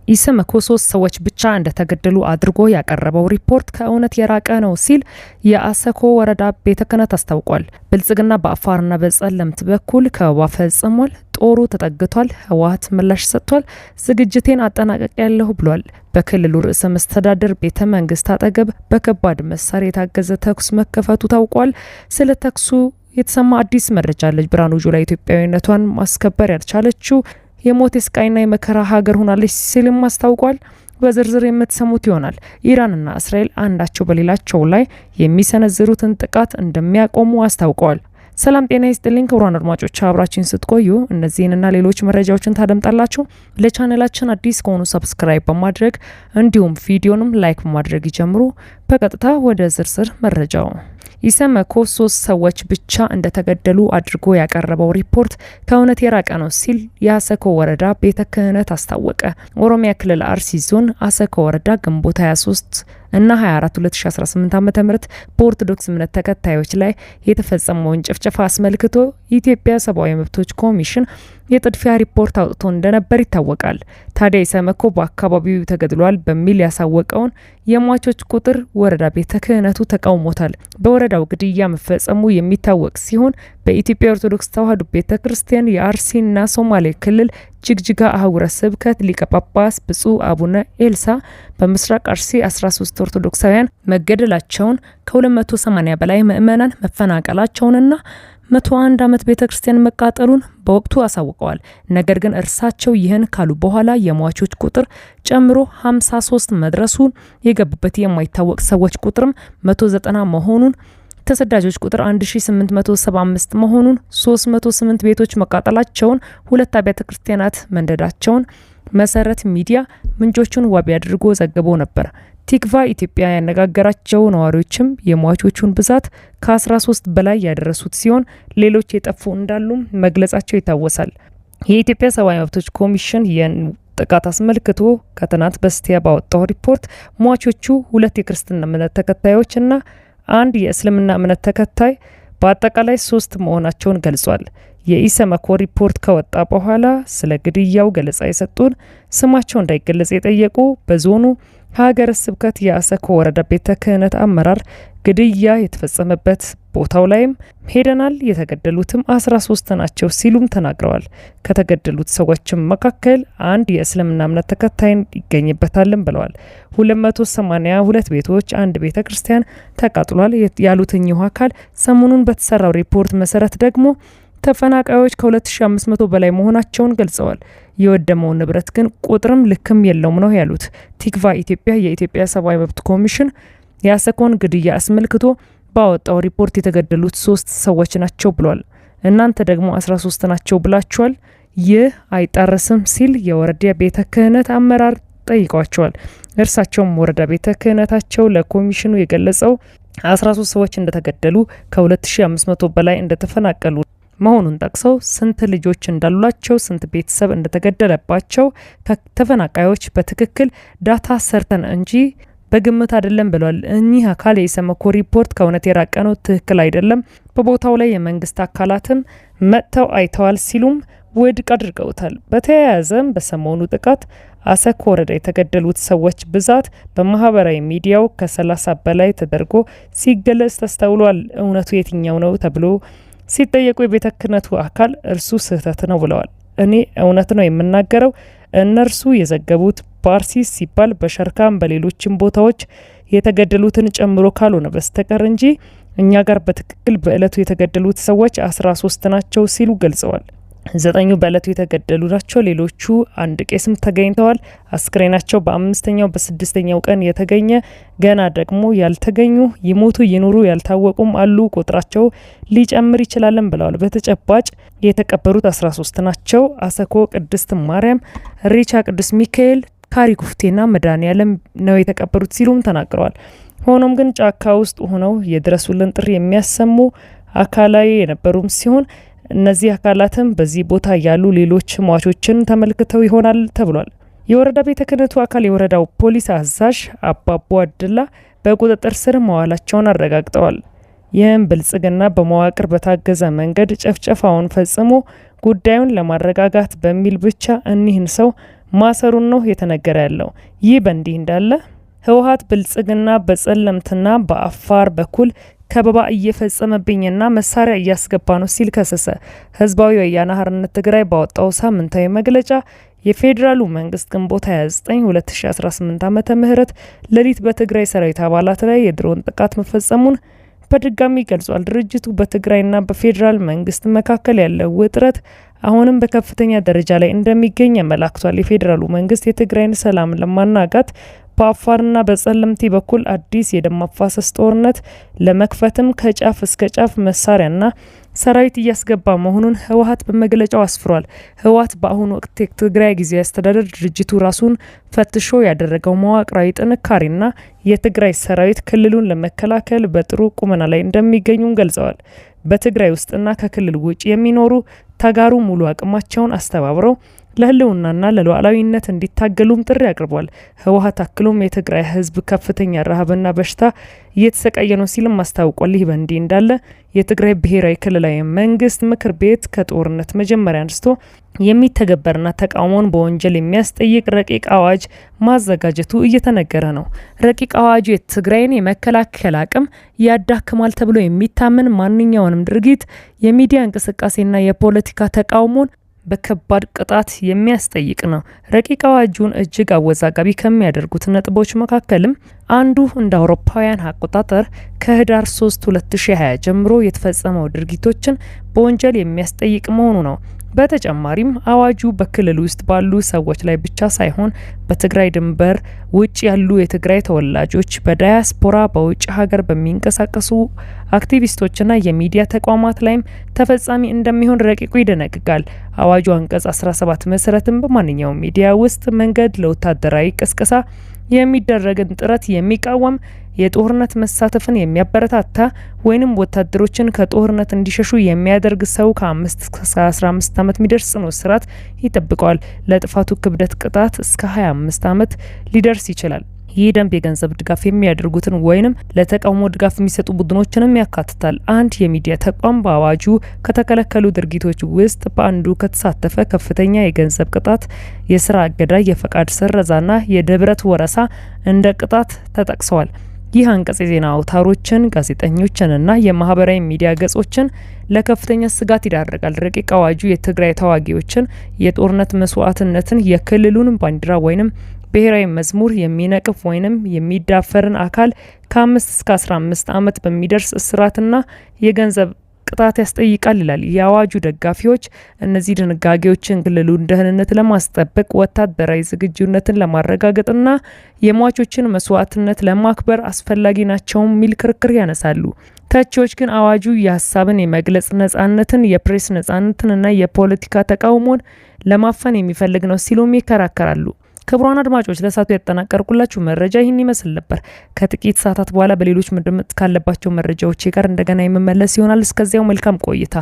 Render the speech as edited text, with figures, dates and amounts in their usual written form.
ኢሰመኮ 3 ሰዎች ብቻ እንደተገደሉ አድርጎ ያቀረበው ሪፖርት ከእውነት የራቀ ነው ሲል የአሰኮ ወረዳ ቤተ ክህነት አስታውቋል። ብልጽግና በአፋርና በጸለምት በኩል ከበባ ፈጽሟል። ጦሩ ተጠግቷል። ህወሓት ምላሽ ሰጥቷል። ዝግጅቴን አጠናቅቄያለሁ ብሏል። በክልሉ ርዕሰ መስተዳድር ቤተ መንግስት አጠገብ በከባድ መሳሪያ የታገዘ ተኩስ መከፈቱ ታውቋል። ስለ ተኩሱ የተሰማ አዲስ መረጃ አለች። ብርሃኑ ጁላ ኢትዮጵያዊነቷን ማስከበር ያልቻለችው የሞት የስቃይና የመከራ ሀገር ሆናለች ሲልም አስታውቋል። በዝርዝር የምትሰሙት ይሆናል። ኢራንና እስራኤል አንዳቸው በሌላቸው ላይ የሚሰነዝሩትን ጥቃት እንደሚያቆሙ አስታውቀዋል። ሰላም ጤና ይስጥልኝ ክቡራን አድማጮች፣ አብራችን ስትቆዩ እነዚህንና ሌሎች መረጃዎችን ታደምጣላችሁ። ለቻነላችን አዲስ ከሆኑ subscribe በማድረግ እንዲሁም ቪዲዮንም like በማድረግ ይጀምሩ። በቀጥታ ወደ ዝርዝር መረጃው። ኢሰመኮ 3 ሰዎች ብቻ እንደተገደሉ አድርጎ ያቀረበው ሪፖርት ከእውነት የራቀ ነው ሲል የአሰኮ ወረዳ ቤተ ክህነት አስታወቀ። ኦሮሚያ ክልል አርሲ ዞን አሰኮ ወረዳ ግንቦት 23 እና 24 2018 ዓ.ም በኦርቶዶክስ እምነት ተከታዮች ላይ የተፈጸመውን ጭፍጨፋ አስመልክቶ የኢትዮጵያ ሰብአዊ መብቶች ኮሚሽን የጥድፊያ ሪፖርት አውጥቶ እንደነበር ይታወቃል። ታዲያ ኢሰመኮ በአካባቢው ተገድሏል በሚል ያሳወቀውን የሟቾች ቁጥር ወረዳ ቤተ ክህነቱ ተቃውሞታል። በወረዳው ግድያ መፈጸሙ የሚታወቅ ሲሆን በኢትዮጵያ ኦርቶዶክስ ተዋሕዶ ቤተ ክርስቲያን የአርሲና ሶማሌ ክልል ጅግጅጋ አህጉረ ስብከት ሊቀ ጳጳስ ብፁዕ አቡነ ኤልሳ በምስራቅ አርሲ 13 ኦርቶዶክሳውያን መገደላቸውን፣ ከ280 በላይ ምዕመናን መፈናቀላቸውንና 101 ዓመት ቤተ ክርስቲያን መቃጠሉን በወቅቱ አሳውቀዋል። ነገር ግን እርሳቸው ይህን ካሉ በኋላ የሟቾች ቁጥር ጨምሮ 53 መድረሱን፣ የገቡበት የማይታወቅ ሰዎች ቁጥርም 190 መሆኑን፣ ተሰዳጆች ቁጥር 1875 መሆኑን፣ 308 ቤቶች መቃጠላቸውን፣ 2 አብያተ ክርስቲያናት መንደዳቸውን መሰረት ሚዲያ ምንጮቹን ዋቢ አድርጎ ዘግቦ ነበር። ቲክቫ ኢትዮጵያ ያነጋገራቸው ነዋሪዎችም የሟቾቹን ብዛት ከ13 በላይ ያደረሱት ሲሆን ሌሎች የጠፉ እንዳሉም መግለጻቸው ይታወሳል። የኢትዮጵያ ሰብአዊ መብቶች ኮሚሽን ይህን ጥቃት አስመልክቶ ከትናንት በስቲያ ባወጣው ሪፖርት ሟቾቹ 2 የክርስትና እምነት ተከታዮች እና 1 የእስልምና እምነት ተከታይ በአጠቃላይ 3 መሆናቸውን ገልጿል። የኢሰመኮ ሪፖርት ከወጣ በኋላ ስለ ግድያው ገለጻ የሰጡን ስማቸው እንዳይገለጽ የጠየቁ በዞኑ ሀገረ ስብከት የአሰኮ ወረዳ ቤተ ክህነት አመራር ግድያ የተፈጸመበት ቦታው ላይም ሄደናል፣ የተገደሉትም 13 ናቸው ሲሉም ተናግረዋል። ከተገደሉት ሰዎችም መካከል 1 የእስልምና እምነት ተከታይ ይገኝበታልም ብለዋል። 282 ቤቶች፣ 1 ቤተ ክርስቲያን ተቃጥሏል ያሉት እኚሁ አካል ሰሞኑን በተሰራው ሪፖርት መሰረት ደግሞ ተፈናቃዮች ከ2500 በላይ መሆናቸውን ገልጸዋል። የወደመው ንብረት ግን ቁጥርም ልክም የለውም ነው ያሉት። ቲክቫ ኢትዮጵያ የኢትዮጵያ ሰብአዊ መብት ኮሚሽን የአሰኮን ግድያ አስመልክቶ ባወጣው ሪፖርት የተገደሉት 3 ሰዎች ናቸው ብሏል። እናንተ ደግሞ 13 ናቸው ብላችኋል። ይህ አይጣረስም ሲል የወረዳ ቤተ ክህነት አመራር ጠይቋቸዋል። እርሳቸውም ወረዳ ቤተ ክህነታቸው ለኮሚሽኑ የገለጸው 13 ሰዎች እንደተገደሉ፣ ከ2500 በላይ እንደተፈናቀሉ መሆኑን ጠቅሰው ስንት ልጆች እንዳሏቸው፣ ስንት ቤተሰብ እንደተገደለባቸው ተፈናቃዮች በትክክል data ሰርተን እንጂ በግምት አይደለም ብለዋል። እኚህ አካል የኢሰመኮ ሪፖርት ከእውነት የራቀ ነው፣ ትክክል አይደለም፣ በቦታው ላይ የመንግስት አካላትም መጥተው አይተዋል ሲሉም ውድቅ አድርገውታል። በተያያዘም በሰሞኑ ጥቃት አሰኮ ወረዳ የተገደሉት ሰዎች ብዛት በማህበራዊ ሚዲያው ከ30 በላይ ተደርጎ ሲገለጽ ተስተውሏል። እውነቱ የትኛው ነው ተብሎ ሲጠየቁ የቤተ ክህነቱ አካል እርሱ ስህተት ነው ብለዋል። እኔ እውነት ነው የምናገረው፣ እነርሱ የዘገቡት በአርሲ ሲባል በሸርካም በሌሎችም ቦታዎች የተገደሉትን ጨምሮ ካልሆነ በስተቀር እንጂ እኛ ጋር በትክክል በእለቱ የተገደሉት ሰዎች 13 ናቸው ሲሉ ገልጸዋል። 9ኙ በእለቱ የተገደሉ ናቸው። ሌሎቹ 1 ቄስም ተገኝተዋል። አስክሬናቸው በ5ኛው በ6ኛው ቀን የተገኘ፣ ገና ደግሞ ያልተገኙ ይሞቱ ይኑሩ ያልታወቁም አሉ። ቁጥራቸው ሊጨምር ይችላልን ብለዋል። በተጨባጭ የተቀበሩት 13 ናቸው። አሰኮ ቅድስት ማርያም፣ ሬቻ ቅዱስ ሚካኤል፣ ካሪኩፍቴና መድኃኔዓለም ነው የተቀበሩት ሲሉም ተናግረዋል። ሆኖም ግን ጫካ ውስጥ ሆነው የድረሱልን ጥሪ የሚያሰሙ አካላዊ የነበሩም ሲሆን እነዚህ አካላትም በዚህ ቦታ ያሉ ሌሎች ሟቾችን ተመልክተው ይሆናል ተብሏል። የወረዳ ቤተ ክህነቱ አካል የወረዳው ፖሊስ አዛዥ አባቦ አድላ በቁጥጥር ስር መዋላቸውን አረጋግጠዋል። ይህም ብልጽግና በመዋቅር በታገዘ መንገድ ጭፍጨፋውን ፈጽሞ ጉዳዩን ለማረጋጋት በሚል ብቻ እኒህን ሰው ማሰሩን ነው የተነገረ ያለው። ይህ በእንዲህ እንዳለ ህወሓት ብልጽግና በጸለምትና በአፋር በኩል ከበባ እየፈጸመብኝና መሳሪያ እያስገባ ነው ሲል ከሰሰ። ህዝባዊ ወያነ ሓርነት ትግራይ ባወጣው ሳምንታዊ መግለጫ የፌዴራሉ መንግስት ግንቦት 29 2018 ዓመተ ምህረት ሌሊት በትግራይ ሰራዊት አባላት ላይ የድሮን ጥቃት መፈጸሙን በድጋሚ ገልጿል። ድርጅቱ በትግራይና በፌዴራል መንግስት መካከል ያለው ውጥረት አሁንም በከፍተኛ ደረጃ ላይ እንደሚገኝ አመላክቷል። የፌዴራሉ መንግስት የትግራይን ሰላም ለማናጋት በአፋርና በጸለምቲ በኩል አዲስ የደም ማፋሰስ ጦርነት ለመክፈትም ከጫፍ እስከ ጫፍ መሳሪያና ሰራዊት እያስገባ መሆኑን ህወሓት በመግለጫው አስፍሯል። ህወሓት በአሁኑ ወቅት የትግራይ ጊዜያዊ አስተዳደር ድርጅቱ ራሱን ፈትሾ ያደረገው መዋቅራዊ ጥንካሬና የትግራይ ሰራዊት ክልሉን ለመከላከል በጥሩ ቁመና ላይ እንደሚገኙም ገልጸዋል። በትግራይ ውስጥና ከክልል ውጭ የሚኖሩ ተጋሩ ሙሉ አቅማቸውን አስተባብረው ለህልውናና ለሉዓላዊነት እንዲታገሉም ጥሪ አቅርቧል። ህወሓት አክሎም የትግራይ ህዝብ ከፍተኛ ረሃብና በሽታ እየተሰቃየ ነው ሲልም አስታውቋል። ይህ በእንዲህ እንዳለ የትግራይ ብሔራዊ ክልላዊ መንግስት ምክር ቤት ከጦርነት መጀመሪያ አንስቶ የሚተገበርና ተቃውሞን በወንጀል የሚያስጠይቅ ረቂቅ አዋጅ ማዘጋጀቱ እየተነገረ ነው። ረቂቅ አዋጁ የትግራይን የመከላከል አቅም ያዳክማል ተብሎ የሚታመን ማንኛውንም ድርጊት፣ የሚዲያ እንቅስቃሴና የፖለቲካ ተቃውሞን በከባድ ቅጣት የሚያስጠይቅ ነው። ረቂቅ አዋጁን እጅግ አወዛጋቢ ከሚያደርጉት ነጥቦች መካከልም አንዱ እንደ አውሮፓውያን አቆጣጠር ከህዳር 3 2020 ጀምሮ የተፈጸመው ድርጊቶችን በወንጀል የሚያስጠይቅ መሆኑ ነው። በተጨማሪም አዋጁ በክልል ውስጥ ባሉ ሰዎች ላይ ብቻ ሳይሆን በትግራይ ድንበር ውጭ ያሉ የትግራይ ተወላጆች፣ በዳያስፖራ በውጭ ሀገር በሚንቀሳቀሱ አክቲቪስቶችና የሚዲያ ተቋማት ላይም ተፈጻሚ እንደሚሆን ረቂቁ ይደነግጋል። አዋጁ አንቀጽ 17 መሰረትም በማንኛውም ሚዲያ ውስጥ መንገድ ለወታደራዊ ቅስቀሳ የሚደረግን ጥረት የሚቃወም፣ የጦርነት መሳተፍን የሚያበረታታ ወይንም ወታደሮችን ከጦርነት እንዲሸሹ የሚያደርግ ሰው ከ5 እስከ 15 ዓመት የሚደርስ ጽኑ እስራት ይጠብቀዋል። ለጥፋቱ ክብደት ቅጣት እስከ 25 ዓመት ሊደርስ ይችላል። ይህ ደንብ የገንዘብ ድጋፍ የሚያደርጉትን ወይንም ለተቃውሞ ድጋፍ የሚሰጡ ቡድኖችንም ያካትታል። አንድ የሚዲያ ተቋም በአዋጁ ከተከለከሉ ድርጊቶች ውስጥ በአንዱ ከተሳተፈ ከፍተኛ የገንዘብ ቅጣት፣ የስራ እገዳ፣ የፈቃድ ስረዛና የንብረት ወረሳ እንደ ቅጣት ተጠቅሰዋል። ይህ አንቀጽ የዜና አውታሮችን፣ ጋዜጠኞችንና የማህበራዊ ሚዲያ ገጾችን ለከፍተኛ ስጋት ይዳርጋል። ረቂቅ አዋጁ የትግራይ ተዋጊዎችን የጦርነት መስዋዕትነትን፣ የክልሉን ባንዲራ ወይንም ብሔራዊ መዝሙር የሚነቅፍ ወይንም የሚዳፈርን አካል ከ5 እስከ 15 ዓመት በሚደርስ እስራትና የገንዘብ ቅጣት ያስጠይቃል ይላል። የአዋጁ ደጋፊዎች እነዚህ ድንጋጌዎችን ክልሉን ደህንነት ለማስጠበቅ፣ ወታደራዊ ዝግጁነትን ለማረጋገጥና የሟቾችን መስዋዕትነት ለማክበር አስፈላጊ ናቸው የሚል ክርክር ያነሳሉ። ተቺዎች ግን አዋጁ የሀሳብን የመግለጽ ነጻነትን፣ የፕሬስ ነጻነትንና የፖለቲካ ተቃውሞን ለማፈን የሚፈልግ ነው ሲሉም ይከራከራሉ። ክቡራን አድማጮች፣ ለሰዓቱ ያጠናቀርኩላችሁ መረጃ ይህን ይመስል ነበር። ከጥቂት ሰዓታት በኋላ በሌሎች መደመጥ ካለባቸው መረጃዎች ጋር እንደገና የምመለስ ይሆናል። እስከዚያው መልካም ቆይታ።